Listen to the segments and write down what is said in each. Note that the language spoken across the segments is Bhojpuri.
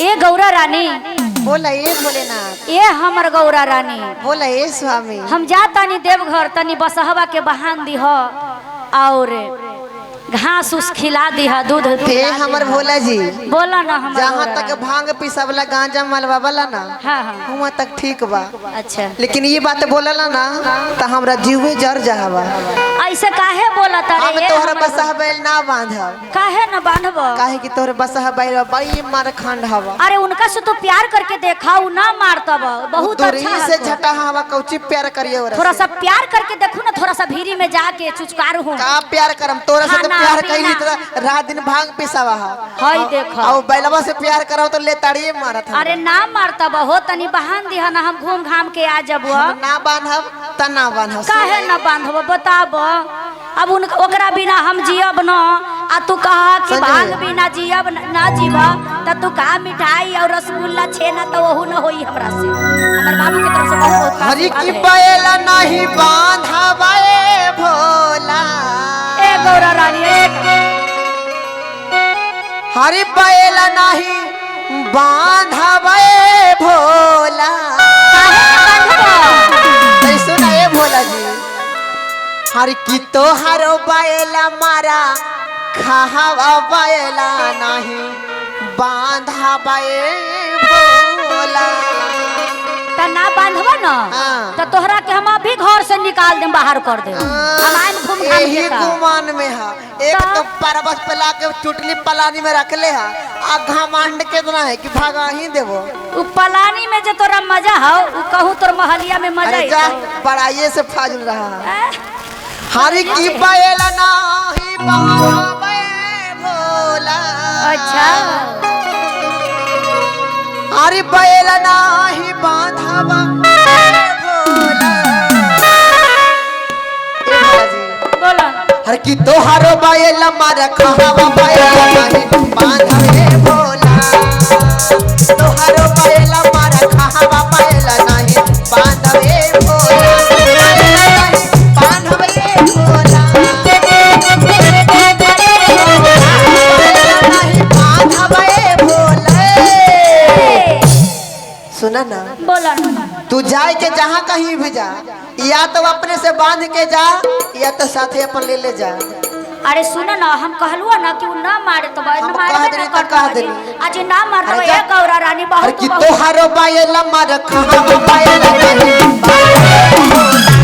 ए गौरा रानी, बोला ए भोलेनाथ। ए हमर गौरा रानी, बोला ए स्वामी। हम जा तानी देवघर, तनी बसहवा के बहान दीह और घास उस खिला दीह, दूध हे पिला हमर दीह। भोला जी, बोला ना हमर जहाँ गौरा तक रानी। भांग पिसावला गांजा मलवावला ना, हाँ हाँ, वहाँ तक ठीक बा। अच्छा, लेकिन ये बात बोलला ना तो हमरा जीवे जर जावा। ऐसे काहे बोला तारे? हम ए तोहर हमर बसह बैल ना बांधब। काहे न बांधब? काहे कि तोहर बसह बैल बड़ी मारखंड हवा। अरे उनका से तू प्यार करके देखा, उ ना मारतब, बहुत दूरी अच्छा से हको। झटा हवा, कौची प्यार करिए ओरा थोड़ा से? सा प्यार करके देखू ना, थोड़ा सा भीरी में जाके चुचकार हूँ। का प्यार करम तोरा से? तो खाना, प्यार कैली पीना। तो रात दिन भांग पिसावा हा। हई देखो। और बैलवा से प्यार करब तो ले ताड़िए मारत हवा। अरे ना मारतब हो, तनी बहान दिहा ना, हम घूम घाम के आ जब। हम ना बांधब त ना बांधब। काहे ना बांधब बताब? अब उनका ओकरा बिना हम जियब न, आ तू कहा कि संजय। भांग बिना जियब ना जीब, त तू का मिठाई और रसगुल्ला छेना त ओहू न होई हमरा से। हमर बाबू के तरफ से बहुत बहुत हरि की आशीर्वाद है। बैल नहीं बांधब भोला। ए गौरा रानी, ए हरि बैल नहीं बांधब भोला। काहे ना बांधब? ऐसो ना ए भोला जी, हरि की तोहरो बैल मारा खावा बैला नहीं बांधब भोला। त ना बांधब न हाँ। त तोहरा के हम अभी घर से निकाल देम, बाहर कर देम। हम आइम घूम घाम यही के त। गुमान में है। एक तो पर्वत पे लाके चुटली पलानी में रख ले है, आ घमंड केतना है कि भागा ही देबो। उ पलानी में जो तोरा मजा हौ, उ कहूँ तोर महलिया में मजा अरे जा, अइतौ। बड़ाइए से फाजुल रहा है। ए? हरि की बैल नाही बाबे भोला। अच्छा, हरि बैल नाही बांधवा भोला। ए भोला जी, बोला। हर की तोहारो बैल मार खावा बैल नाही बांधवे भोला। तोहारो बैल मार खावा बैल नाही बांधवे भोला। बैल नाही बांधवे भोला। बैल नाही बांधवे भोला। सुना ना, बोला ना। तू जाए के जहाँ कहीं भी जा, या तो अपने से बांध के जा या तो साथे अपन ले ले जा। अरे सुन ना, हम कहलुआ ना कि उ ना मारे तो हम मारबे कह ना देनी त करतौ कह जी। देनी। आज ना मारतौ अरे जा। ए गौरा रानी, अरे बहुत कि बहुत। तोहारो बायल मार खावा बायल नहीं बांधवे भोला।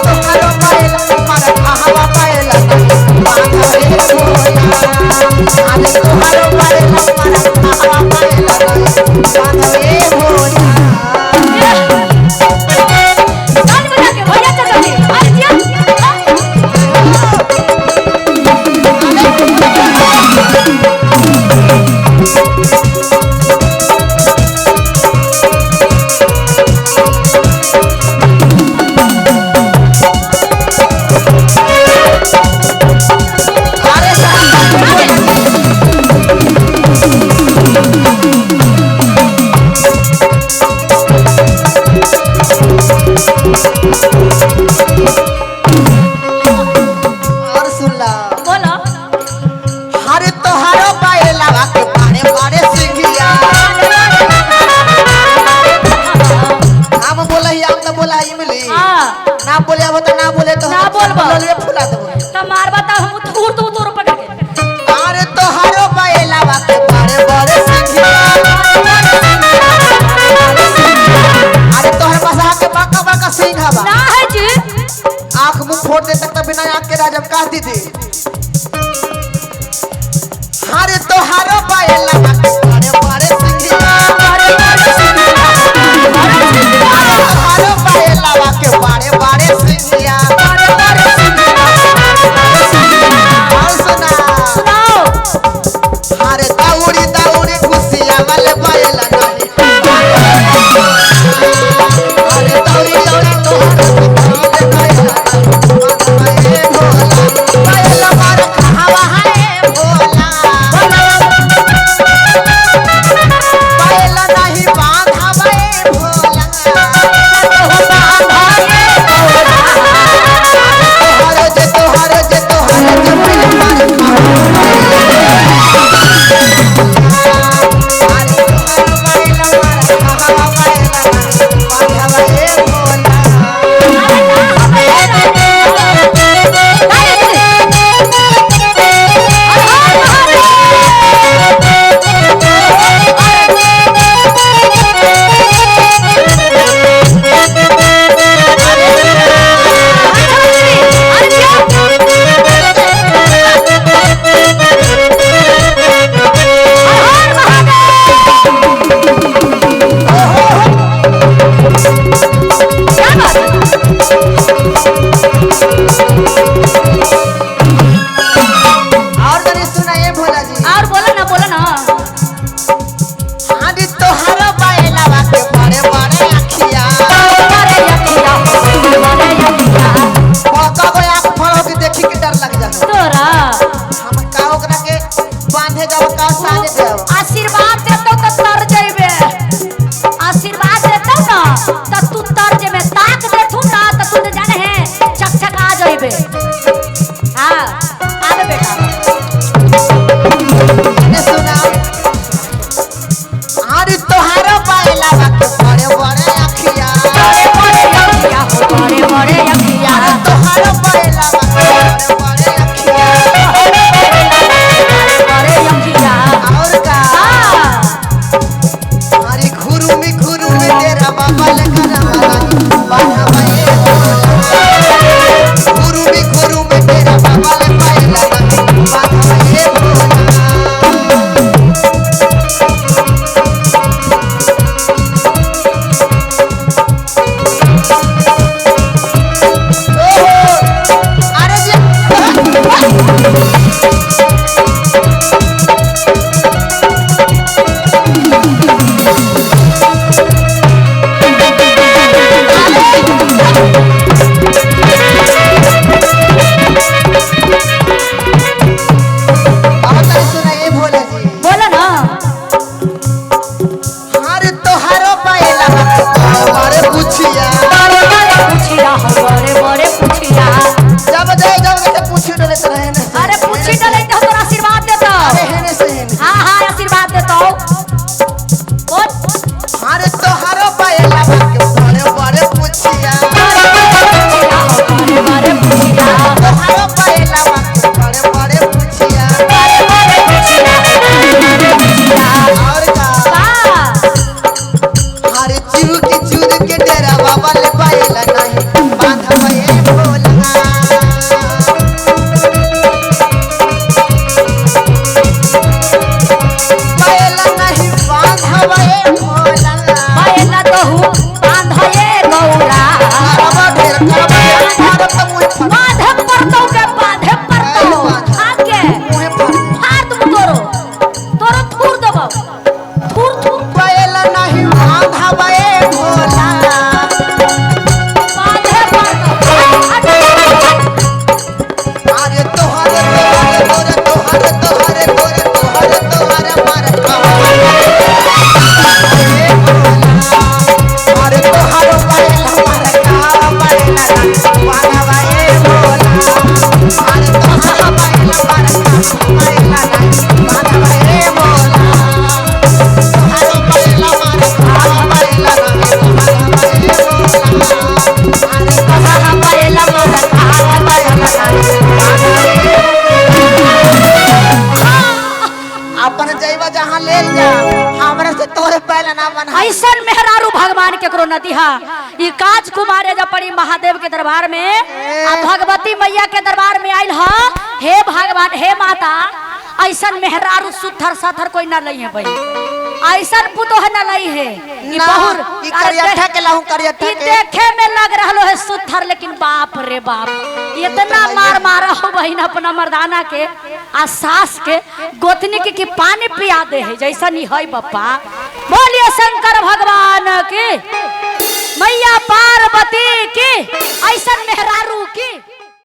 तोहारो बायल मार खावा बायल नहीं बांधवे भोला। अरे तोहारो बायल मार खावा बायल नहीं बांधवे भोला। ताली बजा के भैया चाचा जी, अरे जिया। अरे साहब, और सुन ला। बोलो। हरे तोहारो बैलवा के बारे बारे। आशीर्वाद देतो बोल। अरे तोहरो बैला के बड़े बड़े पुछिया। बड़े बड़े पुछिया। तोहरो बैला के बड़े बड़े पुछिया। बड़े बड़े पुछिया, बड़े पुछिया। और का? का? अरे चूर के चूर के डेरा बाबा ले बैला नहीं बांधवे भोला। बैला नहीं बांधवे भोला। बैला तोहू बांधये गौरा। करबा ढेर, करबा ढेर, मारब त मुँहे फट। बांधे पड़तौ के बांधे पड़तौ आके मुँहे फट। फाड़ दूं तोरो, तोरो थूर देबौ, थूर थूर। बैला नहीं बांधवे भोला। बांधे पड़तौ। हट, हट, हट। अरे तोहरे तोहरे तोरे तोहरे तोहरे तोरे तोहरे तोहरे मार अरे तोहरो बैला मार का बैला बांधवे भोला। अरे तोहरो बैला मार का बैला बांधवे भोला। तोहरो बैला मार का बैला बांधवे भोला। अरे तोहरो बैला मार का बैला बांधवे। अपन जइबा जहाँ ले जा, हमरा से तोरे पहला ना बना। ऐसन मेहरारू भगवान केकरो न दिहा। ई काज कुमारे जब पड़ी महादेव के दरबार में आ भगवती मैया के दरबार में आइल ह, हे भगवान हे माता, ऐसन मेहरारू सुथर सथर कोई न लई है भाई, ऐसन पुतोह न लई है। ई ना, बहुर ई करियठा के लाहू, करियठा ई के। देखे में लग रहलो है सुथर, लेकिन बाप रे बाप इतना मार मारा हो बहिन अपना मर्दाना के आ सास के गोतनी के कि पानी पिया दे है जैसा नहीं है बप्पा। बोलिए शंकर भगवान की, मैया पार्वती की, ऐसा मेहरारू की।